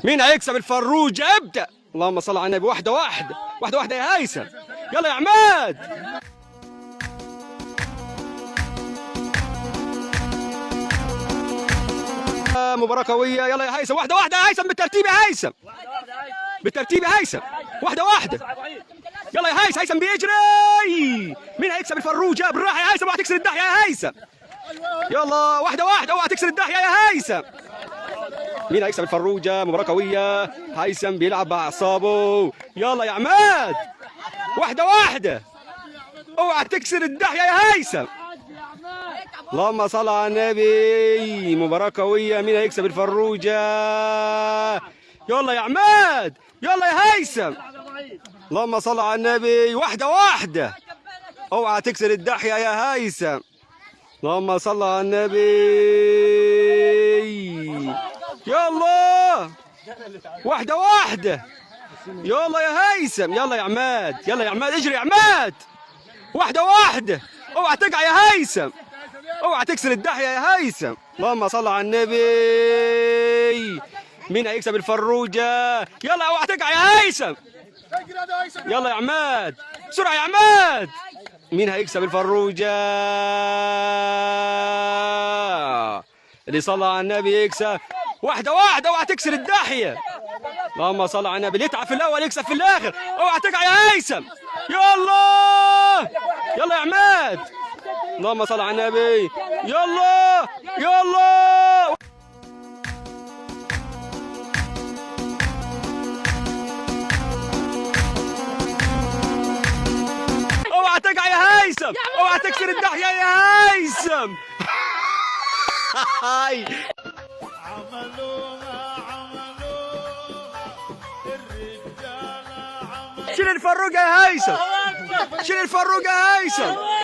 مين هيكسب الفروجه؟ ابدا. اللهم صل على النبي. واحدة واحدة واحدة واحدة يا هيثم. يلا يا عماد. مباراة قوية. يلا يا هيثم، واحدة واحدة يا هيثم، بالترتيب يا هيثم، بالترتيب يا هيثم، واحدة واحدة. يلا يا هيثم، هيثم بيجري. مين هيكسب الفروجة؟ بالراحة يا هيثم، اوعى تكسر الدحية يا هيثم. يلا واحدة واحدة، اوعى تكسر الدحية يا هيثم. مين هيكسب الفروجة؟ مباراة قوية. هيثم بيلعب بأعصابه. يلا يا عماد، واحدة واحدة، اوعى تكسر الدحية يا هيثم. اللهم صل على النبي. مباراة قوية. مين هيكسب الفروجة؟ يلا يا عماد، يلا يا هيثم. اللهم صل على النبي. واحدة واحدة، اوعى تكسر الدحية يا هيثم. اللهم صل على النبي. يلا واحدة واحدة. يلا يا هيثم، يلا يا عماد، يلا يا عماد، اجري يا عماد. واحدة واحدة، اوعى تقع يا هيثم، اوعى تكسر الدحية يا هيثم. اللهم صل على النبي. مين هيكسب الفروجة؟ يلا اوعى تقع يا هيثم. يلا يا عماد، بسرعة يا عماد. مين هيكسب الفروجة؟ اللي صلى على النبي يكسب. واحدة واحدة، اوعى تكسر الدحية. اللهم صل على النبي. اللي يتعب في الأول يكسب في الآخر. اوعى تقع يا هيثم. يلا يلا يا عماد. اللهم صل على النبي. يلا يلا. اوعى تقع يا هيثم، اوعى تكسر الدحية يا هيثم. هاي. عملوها عملوها الرجالة عملوها. شيل الفروجة يا هيثم، شيل الفروجة يا هيثم.